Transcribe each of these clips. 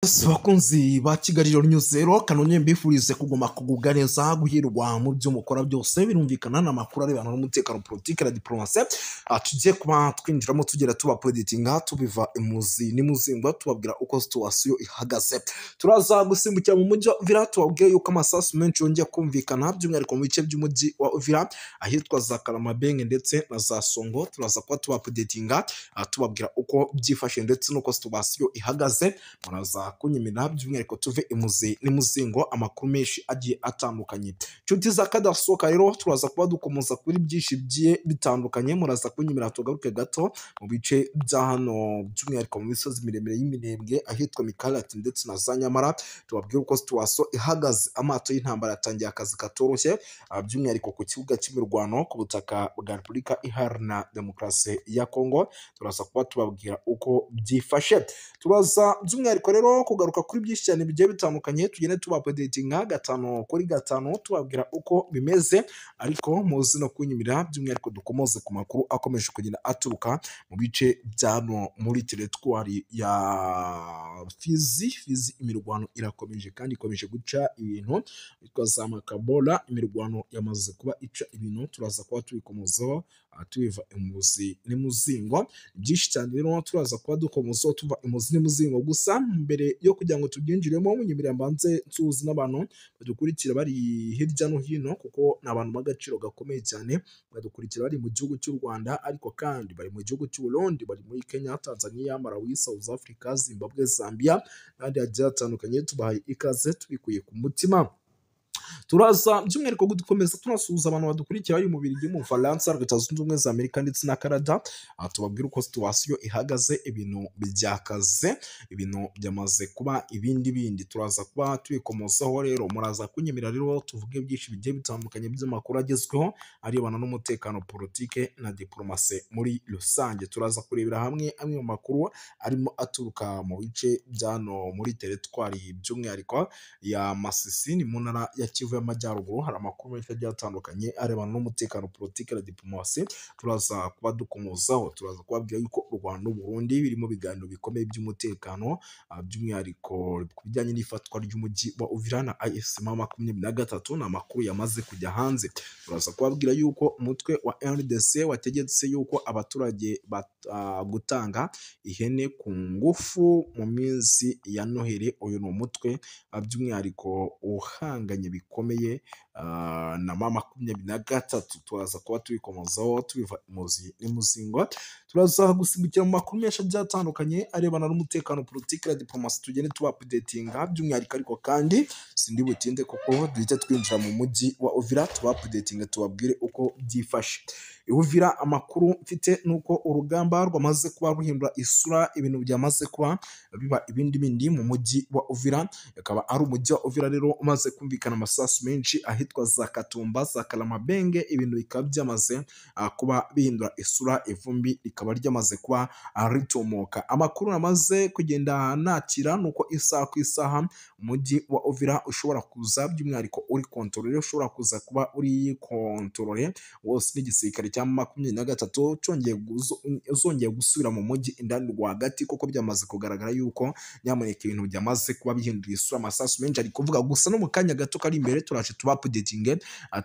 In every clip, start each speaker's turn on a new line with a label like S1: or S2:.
S1: Bakunzi ba Kigali News rero kanonye mbifurize kuguma kugubwa neza, guhirwa mu byo mukora byose. Birumvikana n'amakuru arebana n'umutekano, politike na diplomasi tugiye kuba twinjiramo, tugera tuba poditinga, tubiva imuzi n'imuzingwa, tubabwira uko situation ihagaze. Turaza gusimbukira mu mujyi wa Uvira, tubabwire yuko amasasu menshi yongeye kumvikana, by'umwihariko mu bice by'umujyi wa Uvira ahitwa za Karamabenge ndetse na za Songo. Turaza kuba tuba tubabwira uko byifashe ndetse n'uko situation ihagaze. Muraza kunyemera, by'umwihariko tuve imuzi n'imuzingo amakuru menshi agiye atandukanye. Inshuti za kadasohoka rero, turaza kuba dukomoza kuri byinshi bigiye bitandukanye. Muraza kunyemera tugaruke gato mu bice bya hano, by'umwihariko mu misozi miremire y'Iminembwe ahitwa Mikarati ndetse na za Nyamara, tubabwire uko situation ihagaze. Amato y'intambara yatangiye akazi katoroshye, by'umwihariko ku kibuga cy'imirwano ku butaka bwa Repubulika Iharanira Demokarasi ya Kongo. Turaza kuba tubabwira uko byifashe. Turaza by'umwihariko rero kugaruka kuri byinshi cyane bigiye bitandukanye, tugende tubapodetinga gatanu kuri gatanu, tubabwira uko bimeze. Ariko muzi no kunyumira, by'umwihariko dukomoze ku makuru akomeje kugenda aturuka mu bice bya hano muri teritwari ya Fizi. Fizi imirwano irakomeje kandi ikomeje guca ibintu, yitwa za Makabora, imirwano yamaze kuba ica ibintu. Turaza kuba tubikomozaho tubiva imuzi n'imuzingo, byinshi cyane rero turaza kuba dukomozaho tuva imuzi n'imuzingo. Gusa mbere yo kugira ngo tubyinjiremo, munyemerera mbanze nsuhuze n'abantu badukurikira bari hirya no hino, kuko ni abantu b'agaciro gakomeye cyane. Badukurikira bari mu gihugu cy'u Rwanda, ariko kandi bari mu gihugu cy'u Burundi, bari muri Kenya, Tanzania, Malawi, South Africa, Zimbabwe, Zambia n'ahandi hagiye hatandukanye. Tubahaye ikaze tubikuye ku mutima. Turaza by'umwihariko gukomeza tunasuhuza abantu badukurikira bari mu Bubiligi, mu Bufaransa, Leta Zunze Ubumwe za Amerika ndetse na Canada. Tubabwire uko situation ihagaze. Ibintu byakaze, ibintu byamaze kuba ibindi bindi. Turaza kuba tubikomozaho rero. Muraza kunyemera rero tuvuge byinshi bigiye bitandukanye by'amakuru agezweho arebana n'umutekano, politike na diplomasi muri rusange. Turaza kurebera hamwe amwe mu makuru arimo aturuka mu bice bya hano muri teritwari by'umwihariko ya Masisi, ni mu ntara ya Kivu y'Amajyaruguru. Hari amakuru menshi agiye atandukanye arebana n'umutekano, politike na diplomasi turaza kuba dukomozaho. Turaza kubabwira yuko u Rwanda n'u Burundi biri mu biganiro bikomeye by'umutekano, by'umwihariko ku bijyanye n'ifatwa ry'umujyi wa Uvira na AFC M23. Ni amakuru yamaze kujya hanze. Turaza kubabwira yuko umutwe wa RDC wategetse yuko abaturage gutanga ihene ku ngufu mu minsi ya Noheli. Uyu ni umutwe by'umwihariko uhanganye bikomeye na M23. Turaza kuba tubikomozaho tubiva imuzi n'imuzingo. Turaza gusimbukira mu makuru menshi agiye atandukanye arebana n'umutekano, politiki na diplomasi, tugende tuba updatinga by'umwihariko. Ariko kandi sindi butinde, kuko duhita twinjira mu mujyi wa Uvira, tuba updatinga, tubabwire uko byifashe. Uvira amakuru mfite nuko urugamba rwamaze kuba ruhindura isura, ibintu byamaze kuba biba ibindi bindi mu mujyi wa Uvira. Akaba ari umujyi wa Uvira rero umaze kumvikana amasasu menshi ahitwa za Katumba, za Karamabenge, ibintu bikaba byamaze kuba bihindura isura, ivumbi rikaba ryamaze kuba ritomoka. Amakuru namaze kugenda nakira nuko isaha ku isaha umujyi wa Uvira ushobora kuza by'umwihariko uri contrôlé, ushobora kuza kuba uri contrôlé wose n'igisirikare cya 23 cyongeye gusubira mu mujyi indani rwagati, kuko byamaze kugaragara yuko nyamuneka ibintu byamaze kuba bihindura isura, amasasu menshi ari kuvuga. Gusa no mu kanya gato kari imbere turaje tuba updating,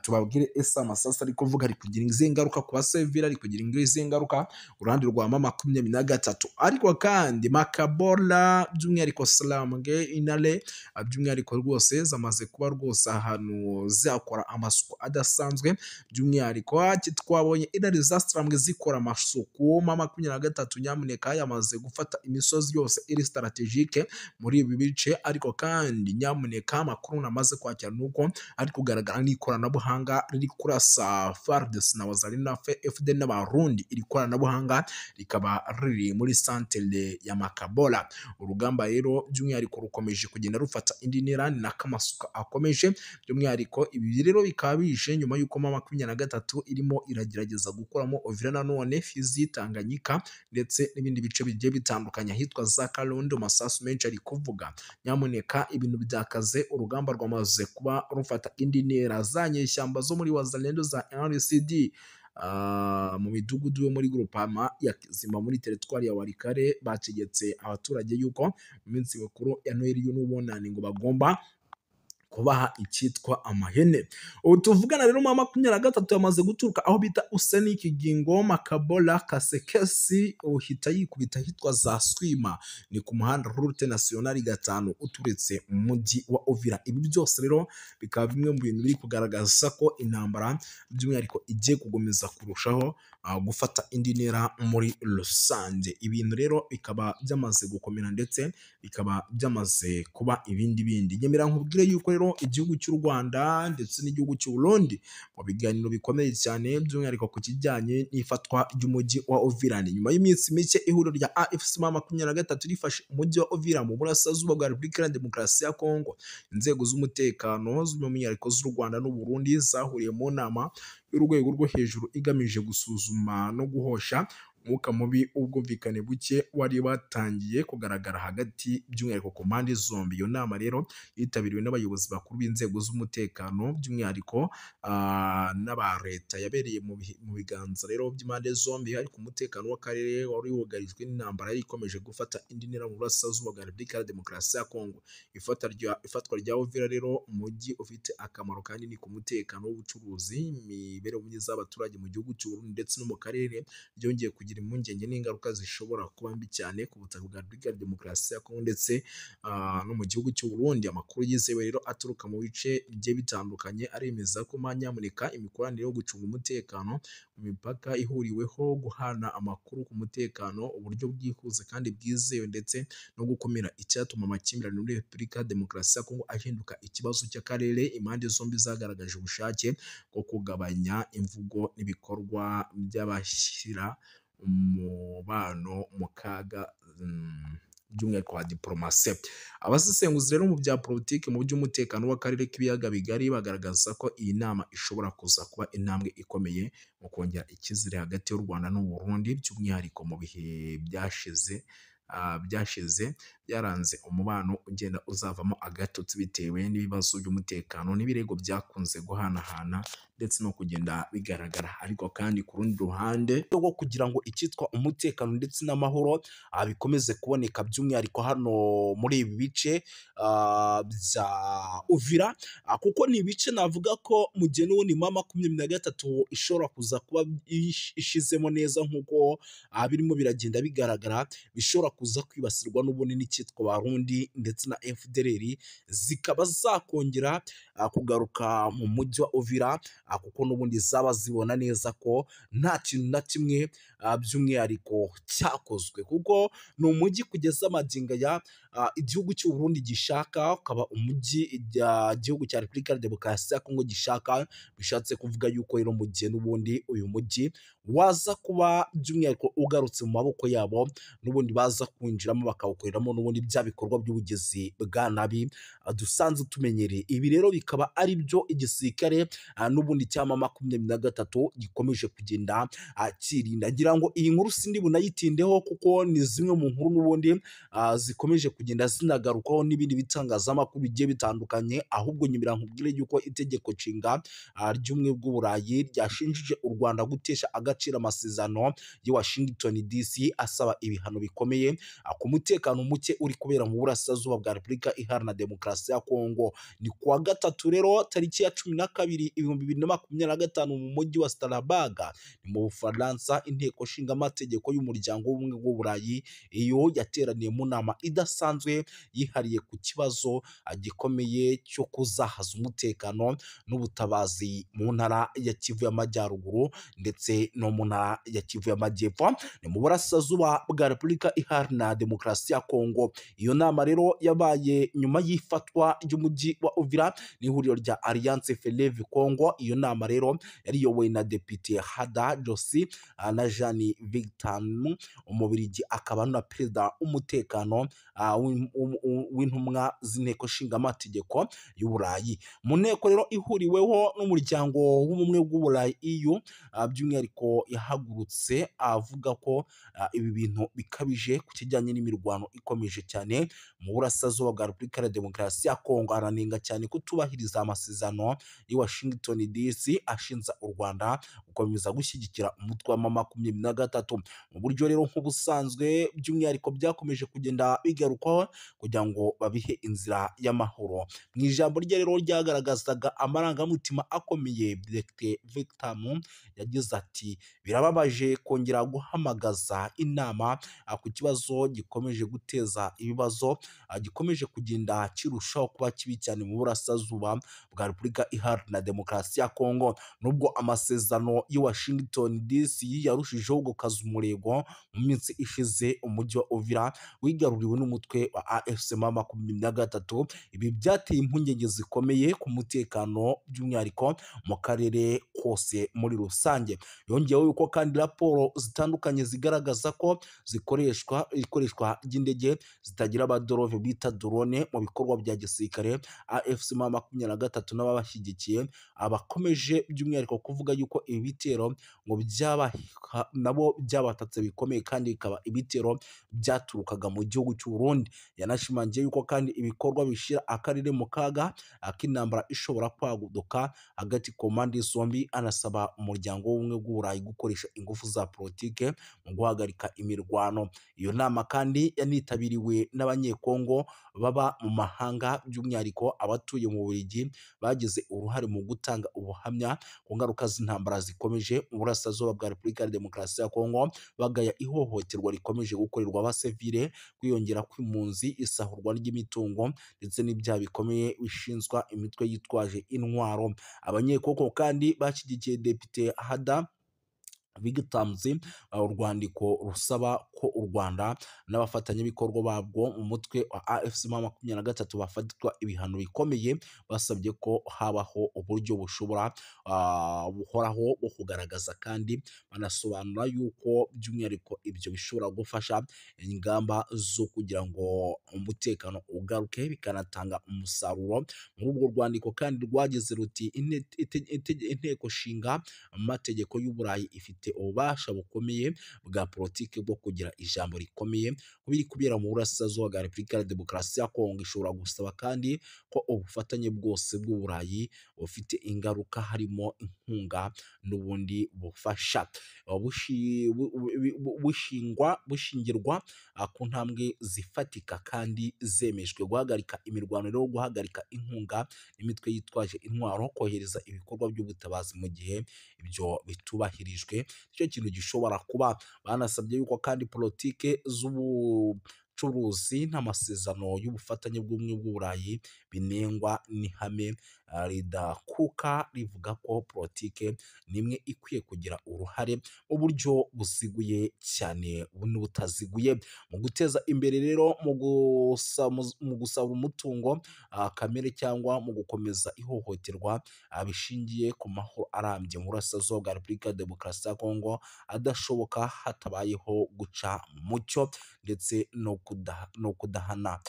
S1: tubabwire ese amasasu ari kuvuga ari kugira izihe ngaruka ku basivili, ari kugira izihe ngaruka uruhande rwa M23. Ariko kandi Makabora by'umwihariko Salamge Inare by'umwihariko rwose zamaze kuba rwose ahantu zakora amasuku adasanzwe. By'umwihariko twabonye Intare za Salamge zikora amasuku. M23 nyamuneka yamaze gufata imisozi yose iri stratégique muri ibi bice. Ariko kandi nyamuneka amakuru namaze kwakira nuko ari kugaragara n'ikoranabuhanga riri kurasa FARDC na Wazalendo na FDL n'Abarundi. Iri koranabuhanga rikaba riri muri santere ya Makabora. Urugamba rero by'umwihariko rukomeje kugenda rufata indi ntera, ni nako amasuka akomeje by'umwihariko. Ibi rero bikaba bije nyuma y'uko M23 irimo iragerageza gukuramo Uvira nanone, Fizi, Tanganyika ndetse n'ibindi bice bigiye bitandukanye ahitwa za Karundo. Amasasu menshi ari kuvuga, nyamuneka ibintu byakaze, urugamba rwamaze kuba rufata indi ntera. Za nyeshyamba zo muri Wazalendo za RCD mu midugudu yo muri Grupama ya Kizima muri teritwari ya Walikale bategetse abaturage yuko mu minsi mikuru ya Noheli y'Ubunani ngo bagomba kubaha icyitwa amahene. Ubu tuvugana rero mama 23 yamaze guturuka aho bita Useni Kigingo Makabola Kasekesi, uhita yikubita hitwa za Swima, ni ku muhanda Route Nationale 5 uturutse mu mujyi wa Uvira. Ibi byose rero bikaba bimwe mu bintu biri kugaragaza ko intambara by'umwihariko igiye kugomeza kurushaho gufata indi ntera muri rusange. Ibintu rero bikaba byamaze gukomera ndetse bikaba byamaze kuba ibindi bindi. Nyemera nkubwire yuko rero igihugu cy'u Rwanda ndetse n'igihugu cy'u Burundi mu biganiro bikomeye cyane by'umwihariko ku kijyanye n'ifatwa ry'umujyi wa Uvira. Nyuma y'iminsi mike ihuriro rya AFC M23 rifashe umujyi wa Uvira mu burasirazuba bwa Repubulika Iharanira Demokarasi ya Kongo, inzego z'umutekano z'umwihariko z'u Rwanda n'u Burundi zahuriye mu nama y'urwego rwo hejuru igamije gusuzuma no guhosha umwuka mubi w'ubwumvikane buke wari watangiye kugaragara hagati by'umwihariko ku mpande zombi. Iyo nama rero yitabiriwe n'abayobozi bakuru b'inzego z'umutekano by'umwihariko n'aba leta, yabereye mu biganza rero by'impande zombi, ariko umutekano w'akarere wari wugarijwe n'intambara yari ikomeje gufata indi ntera mu burasirazuba bwa Repubulika ya Demokarasi ya Kongo. Ifatwa rya Uvira rero, umujyi ufite akamaro kanini ku mutekano w'ubucuruzi, imibereho myiza y'abaturage mu gihugu cy'u Burundi ndetse no mu karere, byongeye kugira impungenge n'ingaruka zishobora kuba mbi cyane ku butaka bwa Repubulika ya Demokarasi ya Kongo ndetse no mu gihugu cy'u Burundi. Amakuru yizewe rero aturuka mu bice bigiye bitandukanye aremeza ko nyamuneka imikoranire yo gucunga umutekano mu mipaka ihuriweho, guhana amakuru ku mutekano, uburyo bwihuse kandi bwizewe ndetse no gukumira icyatuma amakimbirane muri Repubulika ya Demokarasi ya Kongo ahinduka ikibazo cy'akarere. Impande zombi zagaragaje ubushake bwo kugabanya imvugo n'ibikorwa by'abashyira umubano mu kaga by'umwihariko wa diporomasi. Abasesenguzi rero mu bya politiki mu by'umutekano w'akarere k'ibiyaga bigari bagaragaza ko iyi nama ishobora kuza kuba intambwe ikomeye mu kongera icyizere hagati y'u Rwanda n'u Burundi, by'umwihariko mu bihe byashize byaranze umubano ugenda uzavamo agatotsi bitewe n'ibibazo by'umutekano n'ibirego byakunze guhanahana ndetse no kugenda bigaragara. Ariko kandi ku rundi ruhande rwo kugira ngo icyitwa umutekano ndetse n'amahoro bikomeze kuboneka by'umwihariko hano muri ibi bice bya Uvira, kuko ni ibice navuga ko mu gihe n'ubundi M23 ishobora kuza kuba ishizemo neza nk'uko birimo biragenda bigaragara, bishobora kuza kwibasirwa n'ubundi n'icyitwa Barundi ndetse na FDLR, zikaba zakongera kugaruka mu mujyi wa Uvira, kuko n'ubundi zaba zibona neza ko nta kintu na kimwe by'umwihariko cyakozwe, kuko ni umujyi kugeza magingo ya igihugu cy'u Burundi gishaka, ukaba umujyi igihugu cya Repubulika ya Demokarasi ya Kongo gishaka. Bishatse kuvuga yuko rero mu gihe n'ubundi uyu mujyi waza kuba by'umwihariko ugarutse mu maboko yabo, n'ubundi baza kwinjiramo bakawukoreramo n'ubundi bya bikorwa by'ubugizi bwa nabi dusanzwe tumenyereye. Ibi rero bikaba ari byo igisirikare n'ubundi cya M23 gikomeje kugenda kirinda. Ngira ngo iyi nkuru sindi bunayitindeho kuko ni zimwe mu nkuru n'ubundi zikomeje kugenda zinagarukaho n'ibindi bitangazamakuru bigiye bitandukanye. Ahubwo nyumira nkubwire yuko itegeko nshinga ry'ubumwe bw'Uburayi ryashinjije u Rwanda gutesha agaciro amasezerano ya Washington DC asaba ibihano bikomeye ku mutekano muke uri kubera mu burasirazuba bwa Repubulika Iharanira Demokarasi ya Kongo. Ni kuwa gatatu rero tariki ya 12 2025 mu mujyi wa Strasbourg ni mu Bufaransa, inteko nshingamategeko y'umuryango w'ubumwe bw'Uburayi iyo yateraniye mu nama idasanzwe yihariye ku kibazo gikomeye cyo kuzahaza umutekano n'ubutabazi mu ntara ya Kivu y'Amajyaruguru ndetse no mu ntara ya Kivu y'Amajyepfo, ni mu burasirazuba bwa Repubulika Iharanira Demokarasi ya Kongo. Iyo nama rero yabaye nyuma y'ifatwa ry'umujyi wa Uvira n'ihuriro rya Alliance Fleuve Congo. Iyo nama rero yari iyobowe na Depite Hada Josi na Jean Victor Umubirigi, akaba na perezida w'umutekano w'intumwa z'inteko nshingamategeko y'Uburayi. Mu nteko rero ihuriweho n'umuryango w'ubumwe bw'Uburayi EU, by'umwihariko yahagurutse avuga ko ibi bintu bikabije ku kijyanye n'imirwano ikomeje cyane mu burasirazuba bwa Repubulika ya Demokarasi ya Kongo. Aranenga cyane kutubahiriza amasezerano y'i Washington DC ashinja u Rwanda gukomeza gushyigikira umutwe wa M23 mu buryo rero nk'ubusanzwe, by'umwihariko byakomeje kugenda bigarukwaho kugira ngo babihe inzira y'amahoro. Mu ijambo rye rero ryagaragazaga amarangamutima akomeye, Dr Victor yagize ati: birababaje kongera guhamagaza inama ku kibazo gikomeje guteza ibibazo, gikomeje kugenda kirushaho kuba kibi cyane mu burasirazuba bwa Repubulika Iharanira Demokarasi ya Kongo. Nubwo amasezerano y'i Washington DC yarushijeho gukaza umurego, mu minsi ishize umujyi wa Uvira wigaruriwe n'umutwe wa AFC M23. Ibi byateye impungenge zikomeye ku mutekano, by'umwihariko mu karere kose muri rusange. Yongeyeho yuko kandi raporo zitandukanye zigaragaza ko zikoreshwa ikoreshwa ry'indege zitagira abadorove bita drone mu bikorwa bya gisirikare. AFC M23 n'ababashyigikiye abakomeje by'umwihariko kuvuga yuko ibi bitero ngo byaba nabo byabatatse bikomeye, kandi bikaba ibitero byaturukaga mu gihugu cy'u Burundi. Yanashimangiye yuko kandi ibikorwa bishyira akarere mu kaga k'intambara ishobora kwaguduka hagati ku mpande zombi. Anasaba umuryango w'ubumwe bw'Uburayi gukoresha ingufu za politike mu guhagarika imirwano. Iyo nama kandi yanitabiriwe n'Abanyekongo baba mu mahanga, by'umwihariko abatuye mu Bubiligi bagize uruhare mu gutanga ubuhamya ku ngaruka z'intambara zikomeje mu burasirazuba bwa Repubulika ya Demokarasi ya Kongo, bagaya ihohoterwa rikomeje gukorerwa abasivile, kwiyongera kw'impunzi, isahurwa ry'imitungo ndetse n'ibyaha bikomeye bishinzwa imitwe yitwaje intwaro. Abanyekongo kandi bashyigikiye Depite Hada Vigtamzi urwandiko rusaba ko u Rwanda n'abafatanyabikorwa babwo mu mutwe wa AFC M23 bafatirwa ibihano bikomeye. Basabye ko habaho uburyo bushobora buhoraho bwo kugaragaza, kandi banasobanura yuko by'umwihariko ibyo bishobora gufasha ingamba zo kugira ngo umutekano ugaruke, bikanatanga umusaruro. Muri urwo rwandiko kandi rwagize ruti: inteko nshinga amategeko y'Uburayi ifite ububasha bukomeye bwa politiki bwo kugira ijambo rikomeye ku biri kubera mu burasirazuba bwa Repubulika ya Demokarasi ya Kongo. Ishobora gusaba kandi ko ubufatanye bwose bw'Uburayi bufite ingaruka, harimo inkunga n'ubundi bufasha, bushingirwa ku ntambwe zifatika kandi zemejwe. Guhagarika imirwano rero, guhagarika inkunga n'imitwe yitwaje intwaro, kohereza ibikorwa by'ubutabazi mu gihe ibyo bitubahirijwe, nicyo kintu gishobora kuba. Banasabye yuko kandi politike z'ubucuruzi n'amasezerano y'ubufatanye bw'ubumwe bw'Uburayi binengwa n'ihame ridakuka rivuga ko politike nimwe ikwiye kugira uruhare mu buryo buziguye cyane n'ubutaziguye mu guteza imbere rero mu gusaba umutungo kamere cyangwa mu gukomeza ihohoterwa bishingiye ku mahoro arambye mu burasirazuba bwa Repubulika ya Demokarasi ya Kongo adashoboka hatabayeho guca mucyo ndetse no kudahana.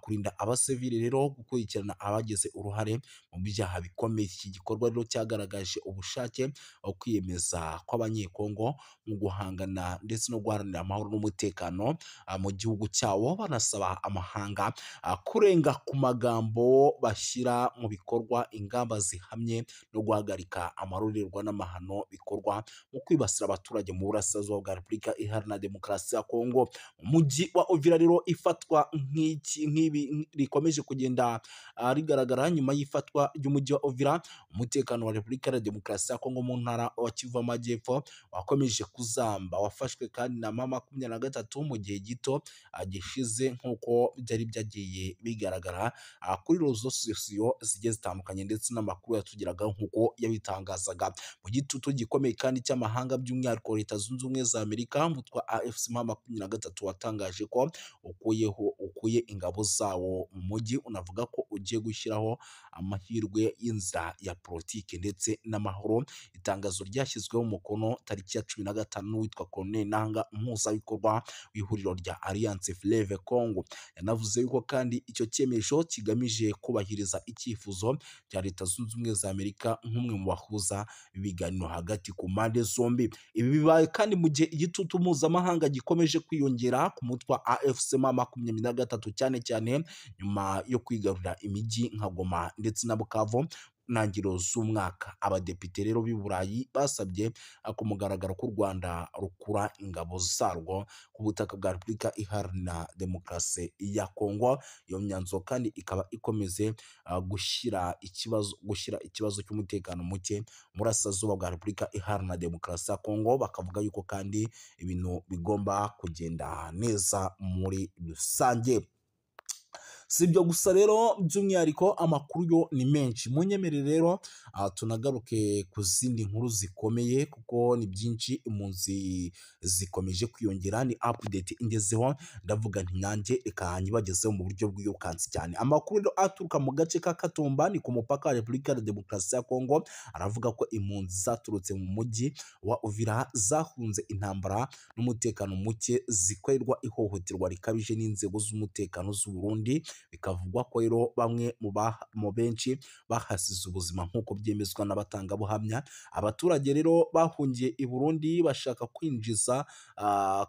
S1: Kurinda abasivili rero, gukurikirana abagize uruhare mu byaha bikomeye. Iki gikorwa rero cyagaragaje ubushake bwo kwiyemeza kw'Abanyekongo mu guhangana ndetse no guharanira amahoro n'umutekano mu gihugu cyabo, banasaba amahanga kurenga ku magambo bashyira mu bikorwa ingamba zihamye no guhagarika amarorerwa n'amahano bikorwa mu kwibasira abaturage mu burasirazuba bwa Repubulika Iharanira Demokarasi ya Kongo. Umujyi wa Uvira rero ifatwa nk'iki nk'ibi rikomeje kugenda rigaragara nyuma y'ifatwa ry'umujyi wa Uvira. Umutekano wa Repubulika ya Demokarasi ya Kongo mu ntara wa Kivu Amajyepfo wakomeje kuzamba, wafashwe kandi na M23 mu gihe gito gishize, nk'uko byari byagiye bigaragara kuri rezo sosiyo zigiye zitandukanye ndetse n'amakuru yatugeraga nk'uko yabitangazaga. Mu gitutu gikomeye kandi cy'amahanga, by'umwihariko Leta Zunze Ubumwe za Amerika, umutwe wa AFC M23 watangaje ko ukuye ingabo ingabo zawo mu mujyi, unavuga ko ugiye gushyiraho amahirwe y'inzira ya politiki ndetse n'amahoro. Itangazo ryashyizweho umukono tariki ya 15 n'uwitwa Colonel Nanga, umuhuzabikorwa w'ihuriro rya Alliance Fleuve Congo. Yanavuze yuko kandi icyo cyemezo kigamije kubahiriza icyifuzo cya Leta Zunze Ubumwe za Amerika nk'umwe mu bahuza ibiganiro hagati ku mpande zombi. Ibi bibaye kandi mu gihe igitutu mpuzamahanga gikomeje kwiyongera ku mutwe wa AFC M23, cyane cyane nyuma yo kwigarurira imijyi nka Goma ndetse na Bukavu ntangiriro z'umwaka. Abadepite rero b'i Burayi basabye ku mugaragaro ko u Rwanda rukura ingabo zarwo ku butaka bwa Repubulika Iharanira Demokarasi ya Kongo. Iyo myanzuro kandi ikaba ikomeze gushyira ikibazo cy'umutekano muke mu burasirazuba bwa Repubulika Iharanira Demokarasi ya Kongo, bakavuga yuko kandi ibintu bigomba kugenda neza muri rusange. Si ibyo gusa rero, by'umwihariko amakuru yo ni menshi. Munyemerere rero tunagaruke ku zindi nkuru zikomeye kuko ni byinshi, impunzi zikomeje kwiyongera. Ni update ingezeho, ndavuga nti nanjye reka nyibagezeho mu buryo bwirukansi cyane. Amakuru rero aturuka mu gace ka Katumba, ni ku mupaka wa Repubulika ya Demokarasi ya Kongo, aravuga ko impunzi zaturutse mu mujyi wa Uvira zahunze intambara n'umutekano muke, zikorerwa ihohoterwa rikabije n'inzego z'umutekano z'u Burundi. Bikavugwa ko rero bamwe mu benshi bahasize ubuzima nk'uko byemezwa n'abatangabuhamya. Abaturage rero bahungiye i Burundi bashaka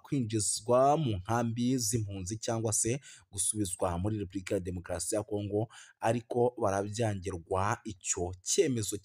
S1: kwinjizwa mu nkambi z'impunzi cyangwa se gusubizwa muri Repubulika ya Demokarasi ya Kongo, ariko barabyangirwa. Icyo cyemezo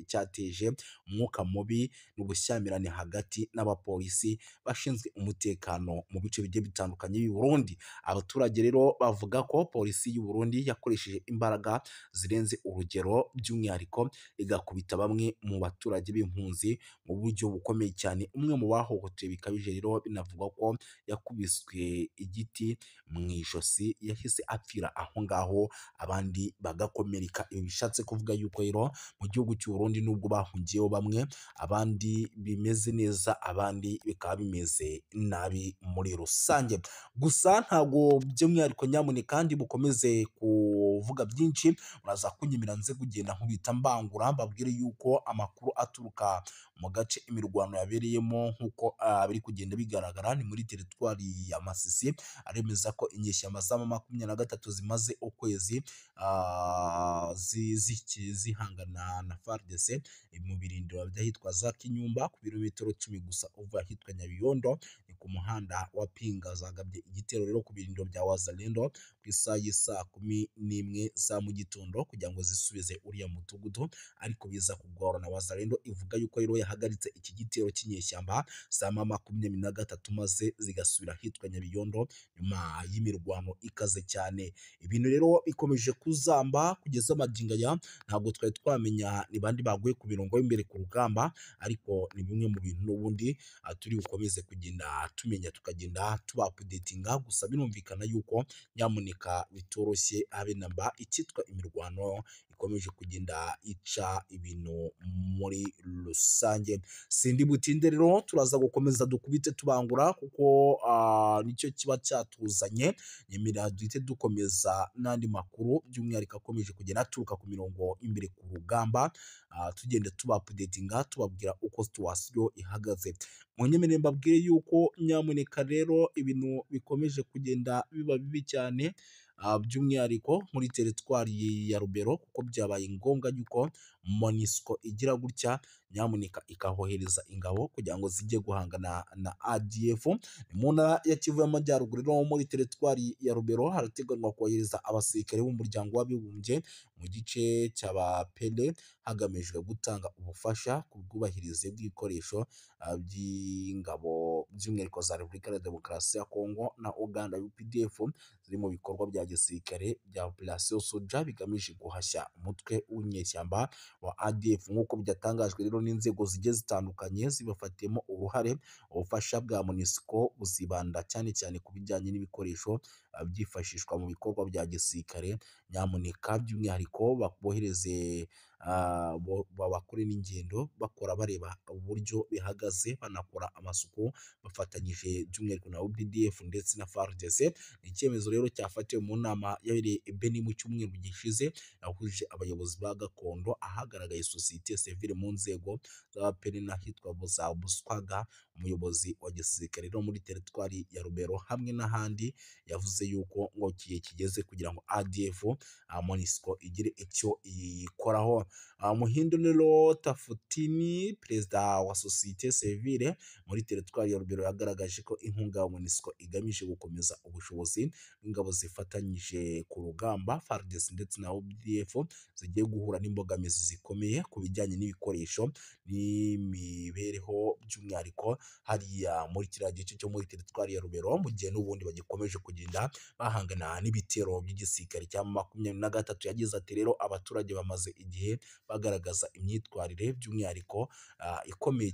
S1: cyateje umwuka mubi n'ubushyamirane hagati n'abapolisi bashinzwe umutekano mu bice bigiye bitandukanye by'i Burundi. Abaturage rero bavuga ko polisi y'u Burundi yakoresheje imbaraga zirenze urugero, by'umwihariko igakubita bamwe mu baturage b'impunzi mu buryo bukomeye cyane. Umwe mu bahohotewe bikabije rero binavugwa ko yakubiswe igiti mu ijosi, yahise apfira aho ngaho, abandi bagakomereka. Ibi bishatse kuvuga yuko rero mu gihugu cy'u Burundi nubwo bahungiyeho bamwe, abandi bimeze neza, abandi bikaba bimeze nabi muri rusange. Gusa ntabwo by'umwihariko nyamuneka kandi bukomeze kuvuga byinshi, muraza kunyemera nze kugenda nkubita mbangura mbabwire yuko amakuru aturuka mu gace imirwano yabereyemo nk'uko biri kugenda bigaragara ni muri teritwari ya Masisi, aremeza ko inyeshyamba za M23 zimaze ukwezi zihangana na FARDC mu birindiro by'ahitwa za Kinyumba ku birometero 10 gusa uva ahitwa Nyabiyondo, ni ku muhanda wa Pinga. Zagabye igitero rero ku birindiro bya Wazalendo ku isaha y'isaa 11 za mu gitondo kugira ngo zisubize uriya mudugudu, ariko biza kugorana. Wazalendo ivuga yuko rero yahagaritse iki gitero cy'inyeshyamba za M23 maze zigasubira ahitwa Nyabiyondo nyuma y'imirwano ikaze cyane. Ibintu rero bikomeje kuzamba kugeza magingo aya, ntabwo twari twamenya ni bandi baguye ku mirongo y'imbere ku rugamba, ariko ni bimwe mu bintu n'ubundi turi bukomeze kugenda tumenya, tukagenda tuba-updatinga. Gusa birumvikana yuko nyamuneka bitoroshye habe namba, icyitwa imirwano ikomeje kugenda ica ibintu muri rusange. Sindi butinde rero, turaza gukomeza dukubite tubangura kuko nicyo kiba cyatuzanye. Nyemera duhite dukomeza n'andi makuru by'umwihariko akomeje kugenda aturuka ku mirongo imbere ku rugamba, tugenda tuba-updatinga tubabwira uko situation ihagaze. Munyemerere mbabwire yuko nyamuneka rero ibintu bikomeje kugenda biba bibi cyane, by'umwihariko muri teritwari ya Rubero, kuko byabaye ngombwa yuko MONUSCO igira gutya nyamuneka ikahohereza ingabo kugira ngo zijye guhangana na ADF. Mu ntara ya Kivu y'Amajyaruguru rero muri teritwari ya Rubero harateganywa kohereza abasirikare b'umuryango w'abibumbye mu gice cy'Abapele, hagamijwe gutanga ubufasha ku bwubahirize bw'ibikoresho by'ingabo by'umwihariko za Repubulika ya Demokarasi ya Kongo na Uganda UPDF ziri mu bikorwa bya gisirikare bya Operation Soja bigamije guhashya umutwe w'inyeshyamba wa ADF, nk'uko byatangajwe rero n'inzego zigiye zitandukanye zibafatiyemo uruhare. Ubufasha bwa MONUSCO buzibanda cyane cyane ku bijyanye n'ibikoresho byifashishwa mu bikorwa bya gisirikare, nyamuneka by'umwihariko bohereze Bakore n'ingendo bakora bareba uburyo bihagaze, banakora amasuku bafatanyije by'umwihariko na UPDF ndetse na FARDC. Ni icyemezo rero cyafatiwe mu nama yabereye i Beni mu cyumweru gishize, yahuje abayobozi ba gakondo, ahagaragaye sosiyete sivile mu nzego z'abapeni n'ahitwa za Buswaga. Umuyobozi wa gisirikare rero muri teritwari ya Rubero hamwe n'ahandi yavuze yuko ngo igihe kigeze kugira ngo ADF MONUSCO igire icyo iyikoraho. Muhindo rero Tafutini, perezida wa sosiyete sivile muri teritwari ya Rubero, yagaragaje ko inkunga ya MONUSCO igamije gukomeza ubushobozi bw'ingabo zifatanyije ku rugamba FARDC ndetse na UPDF zigiye guhura n'imbogamizi zikomeye ku bijyanye n'ibikoresho n'imibereho, by'umwihariko hariya muri kiriya gice cyo muri teritwari ya Rubero, mu gihe n'ubundi bagikomeje kugenda bahangana n'ibitero by'igisirikare cya 23. Yagize ati rero abaturage bamaze igihe bagaragaza imyitwarire by'umwihariko ikomeye.